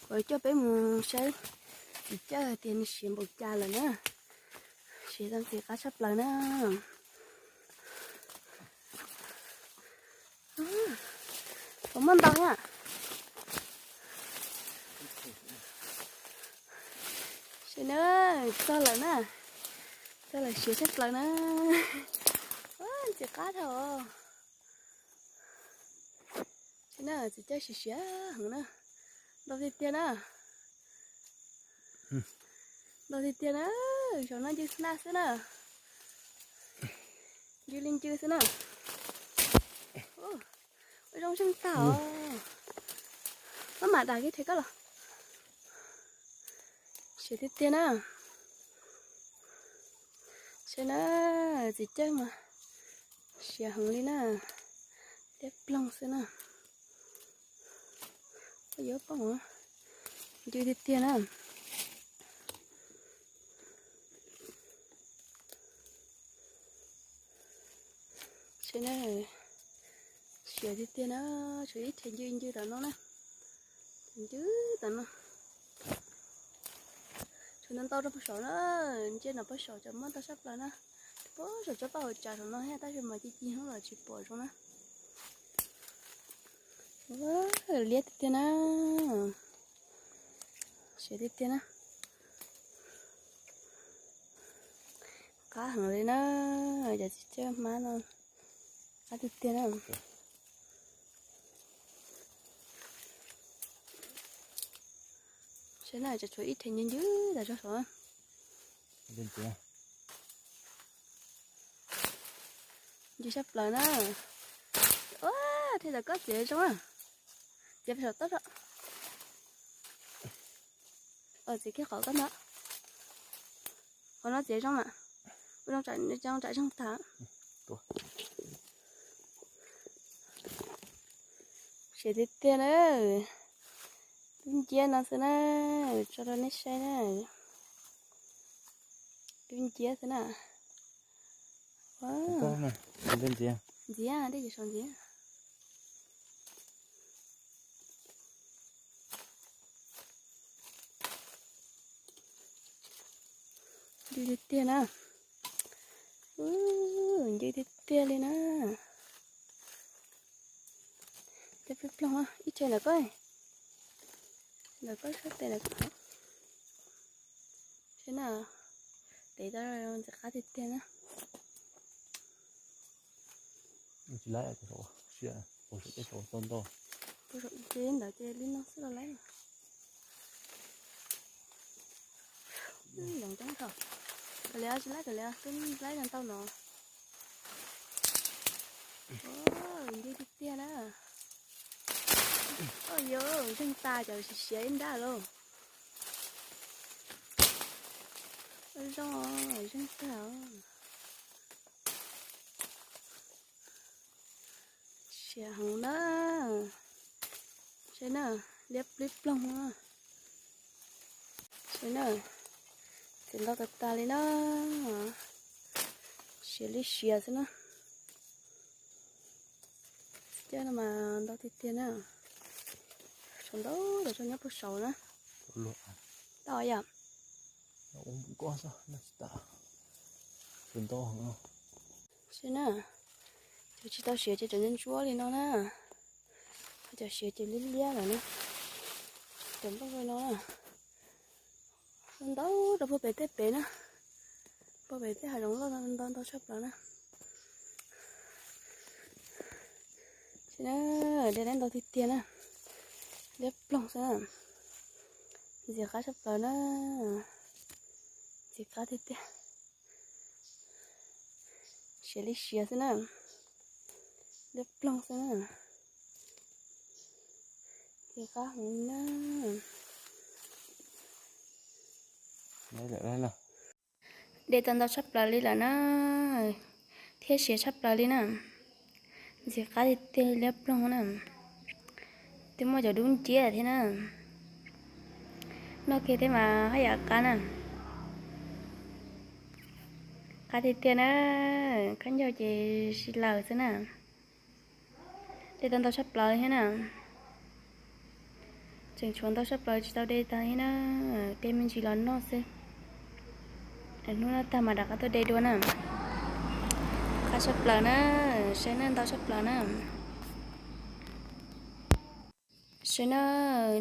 Kuv coj peb mus saib txiv cawj tias nws siav npaum cas lawm na. Siav tau ntxim qab tshaj plaws na. Puas muaj ntau na? Saib na, txog lawm na. Txog lawm siav tshaj plaws na. Ntxim qab dhau. Saib na, txiv cawj siav siav heev na. Ntau tiag tiag na. Ntau tiag tiag na. Zaum no ncw naj xwb na. Ncw li ncw xwb na. Ua zoo zeeg tag os. Maj mam dam kiag rhe koj los. Siav tiag tiag na. Saib na, txiv cawj mas siav heev li na. Liab ploog xwb na. Yuav poob, ncw tiag tiag na. Saib na, siav tiag tiag na. Tshuav ib rhe ncw ncw tom no na. Ncw tom no. Tshuav ntau ntau rau puag saum na. Ntsej no puag saum cov muab ntau tshaj plaws na. Puag saum tsob paj hauv tsav saum no thiab tab sis mas ci ci hnub los tsis pom zoo na. Liab tiag tiag na. Siav tiag tiag na. Qab heev li na. Cov txiv cawj hmab no qab tiag tiag na. Saib na, tshuav ib rhe ncw ncw tas zog saud. Ncw tshaj plaws na. Ua, rhe ntawm koj txiav zoo na. Txiav saum toj. Txiav kiag qhov koj ntawd. Qhov no txiav zoo na. Ua zoo tsam zoo tag. Siav tiag tiag na. Twb nciab no xwb na. Tso rau nej saib na. Twb nciab xwb na. Ntxiab, dej ces saum ntxiab. Ncw tiag tiag na. Ncw tiag tiag li na. Cov ploog ploog ib rhe ntawm koj, ntawm koj sab tes ntawm koj. Saib na, tev tau ntxim qab tiag tiag na. Tsis laib, ntawd ces li no xwb los laib. Yoov coob thaum, kav liam tsis laib, kav liam twb laib ntau no. Ncw tiag tiag na. Oj, yuav zeeg tas cov siav ib nrab lauj. Zoo, zeeg tag. Siav heev na. Saib na, liab plib ploog na. Saib na, txiav ntau tas tas li na. Siav li siav xwb na. Cov no mas ntau tiag tiag na. Saum ntau tas saum nyob puag saud na. Tau yom. Saib na, cov tsis tau siav ces cov ntsuab ntsuab li no na. Cov siav ces liab liab lawm na. Cov nplooj li no na. Ntau rau puag pem tej pem na. Puag pem tej hav zoov loj ntau ntau tshaj plaws na. Dej laib ntau tiag tiag na. Liab ploog xwb na. Ntxim qab tshaj plaws na. Ntxim qab tiag tiag. Siav li siav xwb na. Liab ploog xwb na. Ntxim qab heev na. Dej tau ntau tshaj plaws li lawm na, thiab siav tshaj plaws li na. Ntxim qab tiag tiag, liab ploog na. Twb muaj cov dub nciab thiab na. Noj kiag thiab mas haj yam qab na. Qab tiag tiag na, khaub ncaug ces si lawm xwb na. Dej tau ntau tshaj plaws li thiab na. Tshuav ntau tshaj plaws tsis tau de tag li na, de me ntsis los noj xwb. Hnub no tag mas rov qab tuaj de dua na. Qab tshaj plaws na, saib na, ntau tshaj plaws na. Saib na,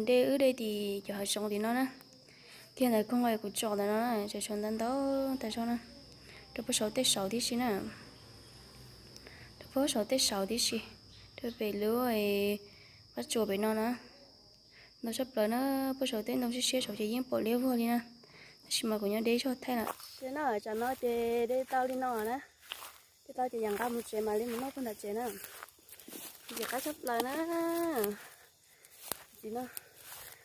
de wb de tim cov hav zoov tim no na, kiag ntawm koog kuv tsom ntawm no na, tseem tshuav ntau ntau tag zog na. Rau puag saum tej saud tib si na, rau puag saum tej saud tib si, rau pem lub qab tsuas pem no na. Ntau tshaj plaws na, puag saum tej ntoo siab siab saud ces yeej pom liab vog li na, tab sis mas kuv nyob deb zog thaij lawm. Ces no tsam no ces de tau li no na, de tau ces yam nqa mus tsev mam li mus noj puag nram tsev na. Ntxim qab tshaj plaws na. Ntxim no,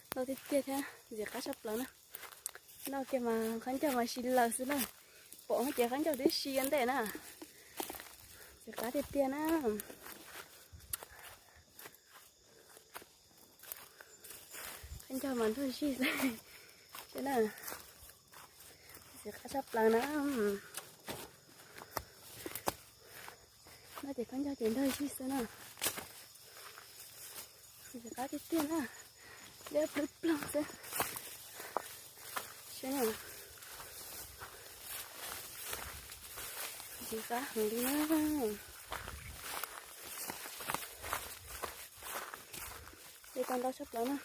ntau tiag tiag thiab ntxim qab tshaj plaws na. Noj kiag mas qab ncaug mas si lawm xwb na. Pom ces qab ncaug twb si ua ntej na. Ntxim qab tiag tiag na. Qab ncaug mas nrog zij xwb na. Ntxim qab tshaj plaws na. Noj ces qab ncaug ces nrog zij xwb na. Ntxim qab tiag tiag na. Liab ploog ploog xwb. Saib na. Ntxim qab heev li na. De tau ntau tshaj plaws na.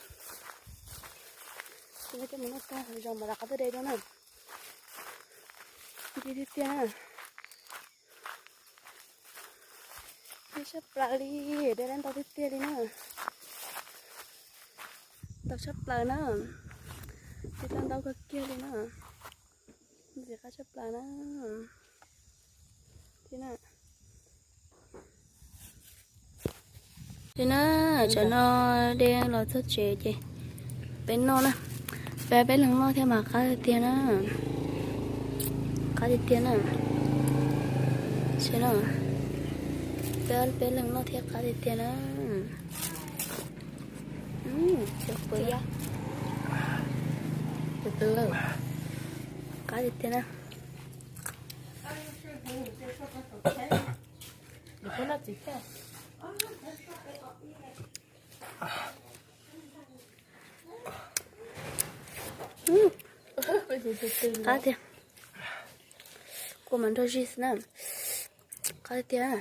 Ces no coj mus noj tag zog mas rov qab tuaj de dua na. Ntxim tiag tiag na. Ntxim tshaj plaws li, de tau ntau tiag tiag li na. Ntau tshaj plaws na. De tau ntau kawg kiag li na. Ntxim qab tshaj plaws na. Ces na, tsam no de los txog tsev ces peb noj na. Peb, peb leeg noj thiab mas qab tiag tiag na. Qab tiag tiag na. Saib no, peb, peb leeg noj thiab qab tiag tiag na. Qab tiag tiag na. Qab tiag. Kua mas nrog zij xwb na. Qab tiag.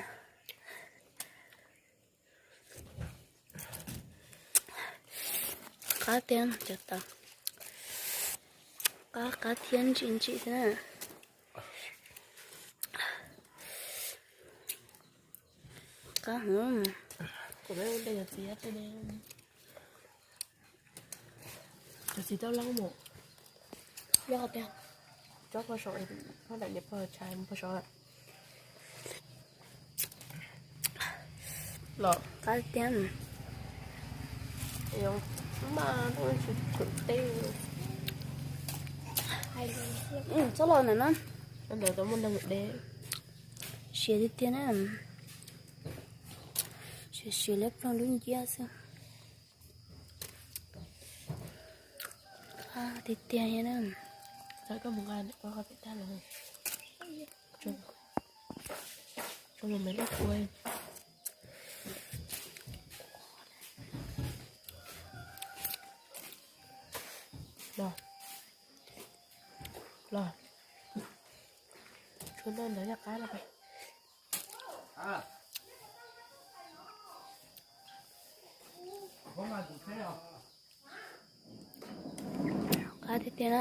Qab tiag cov tau. Qab, qab thiab ntsim ntsim xwb na. Qab heev. Cov txiv tau loo mus. Yog tiag. Tsob pog saum, pog daim niam pog tshais pog saud lawm. Los qab tiag. Mas tsis khwv teb. Txhob los ntawm no. Ntawm tau muaj neeg de. Siav tiag tiag na. Siav siav liab ploog lub nciab xwb. Qab tiag tiag na. Txawm koj mus nqa niam pog qhov pem tag los. Tsuas mus me lub kua. Los, los. Tshuav no ntawd yog qab no. Qab tiag tiag na.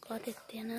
Qab tiag tiag na.